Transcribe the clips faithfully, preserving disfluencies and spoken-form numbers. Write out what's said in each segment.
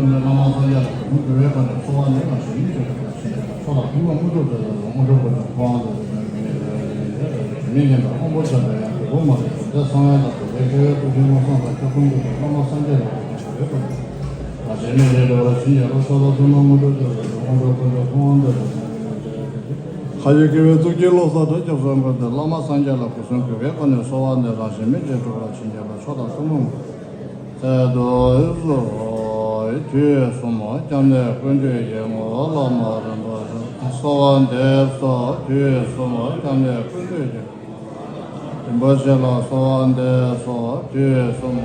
བླ་མ་སངས་རྒྱས་ལ་གུས་ཕྱག་འབུལ་བའི་སྒོ་ནས་གསོལ་བ་འདེབས་པ་ཞིག་ཡིན་ཞེས་གསུངས་པ་ལྟར། མཆོག་དང་ཐུན་མོང་དངོས་གྲུབ་སྩོལ་ཏེ། དངོས་གྲུབ་ཀུན་འབྱུང་ཁོ་རང་ཚོ་མི་ཉན་པར་དབང་པོ་ཆགས་པའི་ཡང་གོས་པོ་མ་རེད། དེ་སངས་རྒྱས་དང་དེ་ལས་སྐྱེ་བོའི་ཐུགས་རྗེ་མངོན་སུམ་དང་ཁྱབ་ཁུངས་ཀྱི་བླ་མ་སངས་རྒྱས་ལ་གུས་ཕྱག་འབུལ་བའི་སྒོ་ནས། ང་བཅས་མི་ཉན་པར་བྱིན་གྱིས་རློབས། མཆོག་དང་ཐུན་མོང་དངོས་གྲུབ་སྩོལ་ཏེ། དངོས་གྲུབ་ཀུན་འབྱུང་ཁོ་རང་ཚོ་མི་ཉན་པར། ཁ་ཡི་དགེ་བའི་གཙུག་གི་བློ་གསལ་སྒྲ་སྐྱབས་སུ་འགྲོ་སྟེ། བླ་མ་སངས་རྒྱས་ལ་གུས་གསོལ་འབུལ་བའི་སྒོ་ནས་གསོལ་བ་འདེབས། རང་གཞན་མི་མཇེད་གྲུབ་པར་བྱིན་གྱིས་རློབས། མཆོག་དང་ཐུན་མོང་ཚེ་འདུ་བྱེད་དུས་གསུམ། སྐྱབས་གནས་ཀུན་འདུས་ཀྱི་ངོ་བོ་བླ་མ་རིན་པོ་ཆེ་གསོལ་བ་འདེབས་སོ། དུས་གསུམ་སྐྱབས་གནས་ཀུན་འདུས་ཀྱི་རིན་པོ་ཆེ་ལ་གསོལ་བ་འདེབས་སོ། དུས་གསུམ།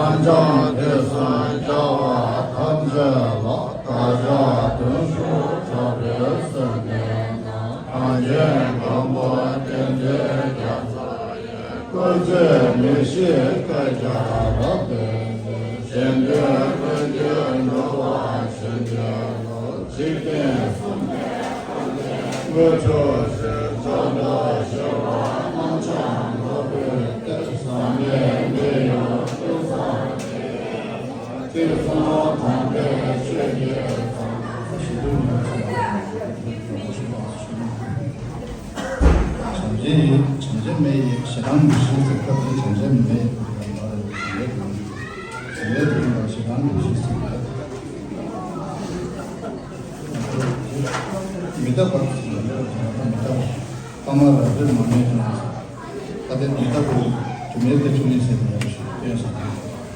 རབ་འབྱམས་དུས་གསུམ་རྒྱལ་བ་ཐམས་ཅད་ལ། བདག་ཅག་དོན་གྲུབ་གྲགས་པའི་སེམས་ཅན་རྣམས། གངས་ཅན་མགོན་པོ་བསྟན་འཛིན་རྒྱ་མཚོ་ཡི། སྐུ་ཚེ་མི་ཤིགས་བསྐལ་བརྒྱར་རབ་བརྟན་ཅིང་། གཞན་དོན་ཀུན་གྱི་འགྲོ་བ་བྱེད་མཛད་པ། འཇིག་རྟེན་གསུམ་པའི་དངོས་གྲུབ་ཕྱིར། བྱང་ཆུབ་ཞི་བ་རྣམ་མཁྱེན་ནོར་བུའི་གཏེར། བསམ་ཡས་འདི་ཡི་ཕུན་སུམ་ཚོགས། དུས་གསུམ་དམ་པའི་ཆོས་ཀྱི་མཚམས། བྱང་ཆུབ་ཡི་བྱང་ཆུབ་མེ་ཡི་ཞེ་སྡང་མུ་བཞི་ཟེར་སྐབས་དེ་བྱང་ཆུབ་མེ་ཡི་བྱང་ཆུབ་མེ་ཡི་ཞེ་སྡང་མུ་བཞི་ཟེར་ཡ། མི་རྟག་པ་ཟེར་ན་མི་རྟག་པ། ཐ་མ་རབ་རིབ་མ་རྨོས་ཀྱང་། ད་ལྟའི་མི་རྟག་པའི་སྒྱུ་མའི་གཏེར་ཆོས་ཉིད་ཟེར་བའི་ཡང་ཞིག་སྟོན་སོང་།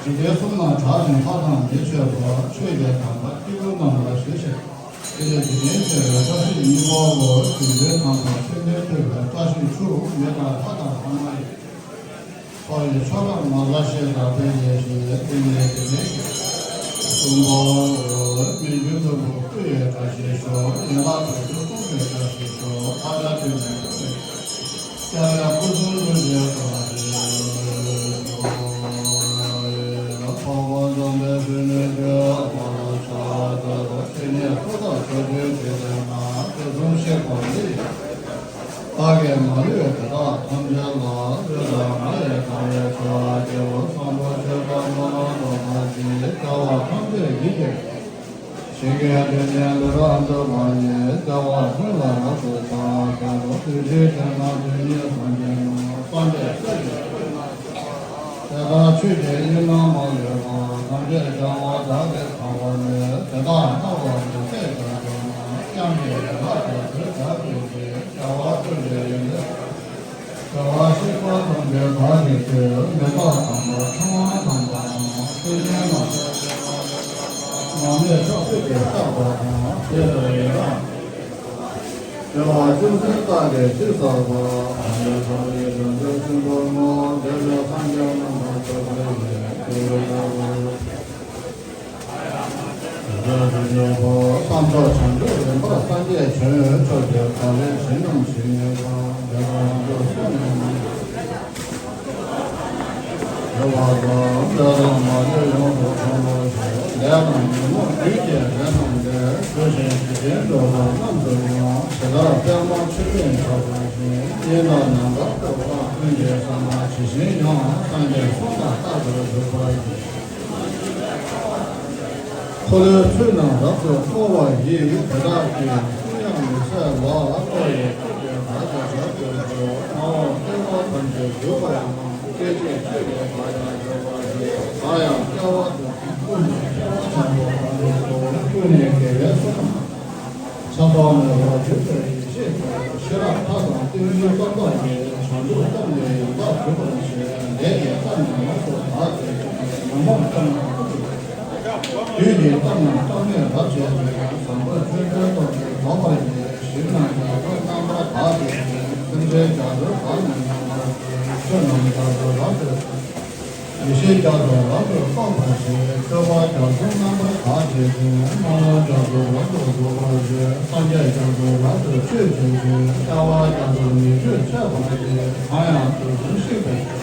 འཇིག་རྟེན་གསུམ་ན་གྲགས་ཤིང་ལྷ་དང་མི་ཆོས་པ། ཆོས་ཀྱི་དམ་པ་སྐྱེས་བུ་རྣམས་ལ་ཞུ་ཞིང་། དེ་ལས་འཇིག་རྟེན་གསལ་བའི་བཀྲ་ཤིས་སྙིང་པོའོ། དུས་འཛིན་དང་པོ་ཆོས་འདི་ཐོས་པའི་བཀྲ་ཤིས་ཆུ་མེ་དང་ལྷ་དང་ལྷ་མ་ཡིན། ཕོ་ཡི་ཆོས་རབ་ངོ་མཚར་ཞེས་གྲགས་པའི་ཡེ་ཤེས་དེ་ནས་དེ་ནས་གསུངས་པའོ། མི་འགྱུར་དུ་བུ་སྐུ་ཡི་བཀྲ་ཤིས་ཤོག་ཡན་ལག་དྲུག་ཅུ་གསུང་གི་བཀྲ་ཤིས་ཤོག་ཨ་ཏྲ་དེ་ནས་སྐུ་ཡི་སྐྱ་བའི་སྐུ་གསུང་ཐུགས་ཀྱི་བཀྲ་ཤིས་ཤོག་འཕགས་པ་འཛོམས་པའི་ཕྲིན་ལས་ཀྱི་ཨ་ལ་ཕྱག་འཚལ་ལོ། དེ་ནས་ཐུགས་ཐག་ཆོད་པའི་དྲི་ལྡན་ན་དེ་གསུམ་གཤེགས་པ་འདི་ཡི། བདག་གིས་མ་ལུས་དེ་དག་ཐམས་ཅད་ལ། བློས་བཏང་ང་ཡི་དགའ་བའི་ཕྱག་རྒྱལ་པོ་བཟང་པོ་སྤྱོད་པ་སྨོན་ལམ་རྫོགས་པ་འདི། སྐྱེ་བ་ཐམས་ཅད་ཡིད་ཀྱིས་ཞིང་གི་རྡུལ་སྙེད་ལུས་རབ་འདོད་པ་ཡི། བདེ་བ་ཀུན་ལ་རབ་ཏུ་ཕྱག་འཚལ་ལོ། དུས་གཅིག་དེ་ན་དུས་གཉིས་སངས་རྒྱས་རྣམས། སངས་རྒྱས་ཆོས་ཀྱི་དེ་དག་ཆོས་ཀྱི་དབྱིངས་རྣམས་མ་ལུས་པ། ཐམས་ཅད་ཀྱང་བདག་གིས་མཐོང་བར་ནུས། དེ་དག་ལྟ་བ་མི་ཟད་ཀྱང་དོན་དམ། དབྱངས་ཀྱི་ཡན་ལག་དེ་དུས་དག་ཀུན་གྱི། རྒྱལ་བ་ཀུན་གྱི་ཡོན་ཏན། རྒྱལ་བ་གཤེགས་པ་ཐམས་ཅད་བདག་གིས་ཐོས། མི་རྟག་དང་པོ་ཕྲེང་བ་དམ་པ་དང་། ཆོས་ཉན་ལ་མ་རྨོས་ཕྱོགས་གཅིག་ཏུ་བཤགས་པ་དང་། དེ་ལྟར་ཡོན་རབ་རྒྱལ་བ་ཅུང་ཟད་བརྟགས་ཏེ་ཞིབ་བསགས་པ། ཨ་ལས་ཐོག་ལས་འགྲོ་འདུལ་ཆེན་པོར་བསྔོ། དེ་ལས་སངས་རྒྱས་རྣམ་པར་ཐོབ་པའི་ཡེ་ཤེས་ཀྱི་ལྟ་བུ། དེ་ལྟར་དུ་གཉེར་པ། དཀོན་མཆོག་བྱང་ཆུབ་རིམ་པར་སངས་རྒྱས་བྱོན། ཆོས་ཀྱི་བདག་ལས་ཇི་ནམ་ཞིག་ངེས་པ། དེ་དག་རང་གྲོལ་སེམས་ཉིད་ནི། དེ་བ་དང་དེ་དང་མ་བཅོས་ཡོངས་སུ་བཟུང་བར་ཤོག་ལས་དང་ཉོན་མོངས་བདུད་ཀྱི་རིམས་རྣམས་ཏེ། འགྲོ་ཞིང་འཇིག་རྟེན་འགྲོ་བ་རྣམས་སུ་ཡང་། ཇི་ལྟར་པདྨོ་ཆུ་སྤྲིན་འཕྱུར་བ་བཞིན། དབྱིངས་དང་ནམ་མཁའ་འགྲོ་བ་ཀུན་གྱི་བསམ་པ་ཇི་བཞིན་ཡང་། སངས་རྒྱས་གསུང་དང་རྟག་ཏུ་འཇུག་པ་ཡི། འཁོར་ལོའི་ཚུལ་རྣམས་རབ་ཏུ་བསྔོ་བ་ཡིས། དེ་དག་གི་གསུང་དབྱངས་མི་ཟད་ལ། བློ་ཡི་ཐུགས་ཀྱི་བདག་ཅག་རབ་ཏུ་འཇུག་སྣང་བ་སྤྲོས་པ་ཐམས་ཅད་འཇུག་པ་ཡང་། སྐད་ཅིག་གཅིག་ལས་བདག་ཀྱང་འཇུག་པ་ཡིན། བདག་ཡང་སྐལ་བ་དུ་ཀུན་ནས་སྐྱེ་བ་ཆེན་པོ་གང་རུང་དུ། ཀུན་ནས་དགེ་བའི་བསོད་ནམས་ཆགས་པ་མེད་པར་འཇུག་པའི་ཡེ་ཤེས་ཀྱི་ཤེས་རབ་མཐའ་དང་བརྟེན་ཚུལ་བསམ་པ་ཉིད། བྱང་ཆུབ་སེམས་ནི་ཡང་དག་གྲུབ་པར་བྱེད། ལས་ཀྱི་གཏམ་ནི་ལོངས་སུ་བདག་གིས་ཀྱང་། ཉོན་མོངས་གཏམ་ནི་ལོངས་སུ། བདུད་ཀྱི་གཏམ་རྣམས་གཏམ་སྨྲས་རབ་བྱེད་ཅིང་། བཟང་པོ་སྤྱོད་འཇུག་སྟོབས་ཀྱིས་ལྡོག་པར་བྱེད། ཞིང་རྣམས་རྒྱ་མཚོ་རྣམ་པར་དག་སྟེ་འབྱིན། སེམས་ཅན་རྒྱ་མཚོའི་བར་ནས་རྣམ་པར་སྲུང་། ཆོས་རྣམས་རྒྱ་མཚོ་རབ་ཏུ་ཡེ་ཤེས་རྒྱ་མཚོ་རབ་ཏུ་རྟོགས་པར་བྱེད། སྤྱོད་པ་རྒྱ་མཚོ་རྣམ་པར་དག་བྱེད་ཅིང་། སྨོན་ལམ་རྒྱ་མཚོ་རབ་ཏུ་རྫོགས་པར་བྱེད། སངས་རྒྱས་རྒྱ་མཚོ་རབ་ཏུ་མཆོད་བྱེད་ཅིང་། དཔྲལ་བ་རྒྱ་མཚོ་མི་བསྐྱོད་མཆོད་པར་བྱེད། གང་ཡང་དུག་གསུམ་བཤིག་པའི།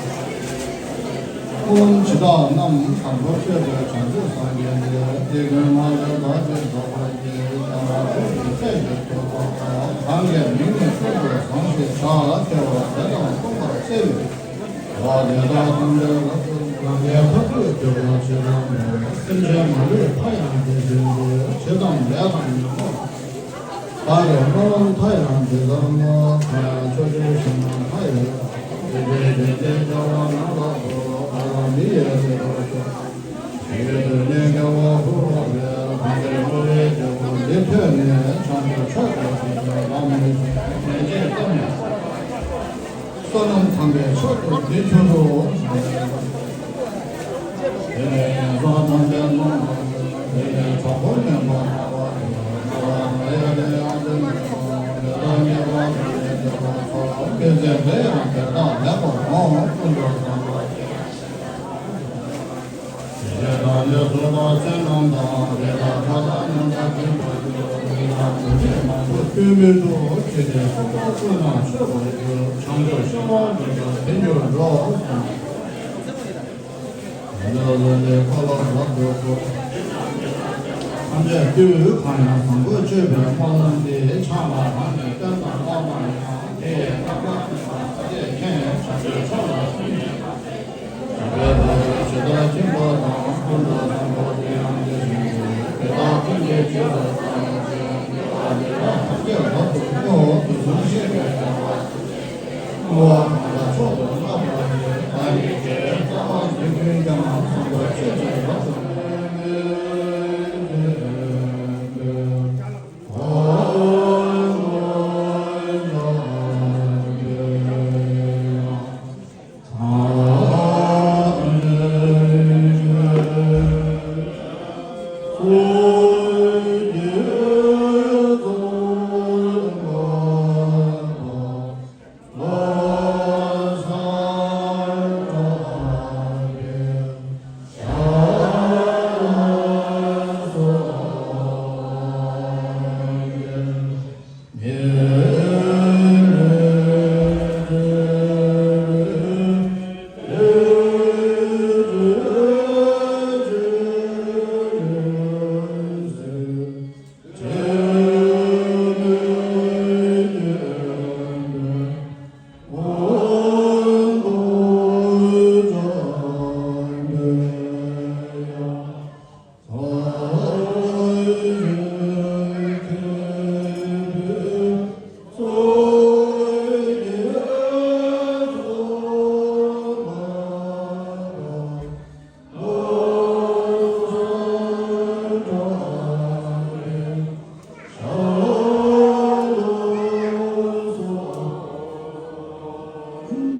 ཀུན་ཇི་ལྟ་བ་རྣམས་སམ་བློ་སྤྱོད་པའི་བྱང་ཆུབ་སངས་རྒྱས་ཏེ། དེ་ཀུན་མ་ལུས་བདག་གིས་རྫོགས་པར་བགྱི། ཡང་དག་ཆོས་ཀྱི་སྲས་ཀྱི་ཐུགས་ཀ་ནས། གང་གི་མིང་ནི་ཀུན་ཏུ་བཟང་ཞེས་བྱ། ཐལ་བ་དེ་དག་སྟོང་པར་གསལ་བའི། ལྷ་དེ་དག་ཐམས་ཅད་ལ་ སེམས་ཅན་མ་ལུས་མཐའ་ཡང་དེ་བཞིན་དུ། བྱས་དང་ལས་དང་ཉོན་མོངས་པ་རེ་སྨོན་ལམ་མཐའ་ཡང་དེ་ལྟར་བསྔོ། ཕྱོགས་བཅུའི་ཞིང་རྣམས་མཐའ་ཡས་པ། དེ་ལྟར་རྒྱལ་ཆེན་རྒྱལ་བ་རྣམས་ལ་ཕུལ། ཐོབ་པ་མི་ཡི་བདེ་བ་ཤོག། ཞིང་གི་དོན་ནི་དགེ་བ་ཕུན་སུམ་ཚོགས་པའི། གང་ཕྱིར་བསྔོ་བའི་རྒྱལ་པོ་འདི་ཐོས་ནས། བྱང་ཆུབ་མཆོག་ཏུ་ཐོབ་པའི་ལམ་མི་འབྱོར། ལན་ཅིག་བསམ་ཡས་བསོད་ནམས་ཚང་བའི་མཆོག་ཏུ་འདི་གྱུར་ཏོ། དེ་ནས་ངན་སོང་ཐམས་ཅད་ཉུང་བར་འགྱུར། དེ་ནས་གྲོགས་པོ་ངན་པ་ཐར་པར་འགྱུར། ཐར་པ་དང་ཡང་དེ་ཡང་དུ་མི་འགྲོ། དེ་དག་ངེས་པར་དུ་ནི་ཐོབ་པར་ཤོག། མི་ཚེ་འདི་ཡང་དེ་དག་ལེགས་པར་འོང་། ཀུན་ཏུ་བཟང་པོ། ཞེས་དང་ནི་གསུངས་པ་ཅན་རྣམས་དང་། དེ་དག་ཕྱག་དང་མཉམ་པར་བྱིན་པར་གྱུར། མི་དང་བུ་ཁྲིད་མང་པོ་སྐྱེ་མི་འདུག། ཁྱེད་ཀྱི་གསུང་རབ་ཀུན་ལ་མཆོད་པར་གྱུར། བྱང་ཆུབ་ཤིང་རྟ་འགྲུབ་པར་དེ་འགྱུར་རོ། ཐམས་ཅད་དུས་གང་ཡང་བཟང་པོ་སྤྱོད་པའི་སྨོན་ལམ་འདི། ཕྱག་ན་རྡོ་རྗེ་སྟོན་པ་ཡང་། དེ་ཡི་བསྟོད་པ་ནི་ཐམས་ཅད་མཁྱེན། བྱང་ཆུབ་མཆོག་ལ་སེམས་ཉིད་པ།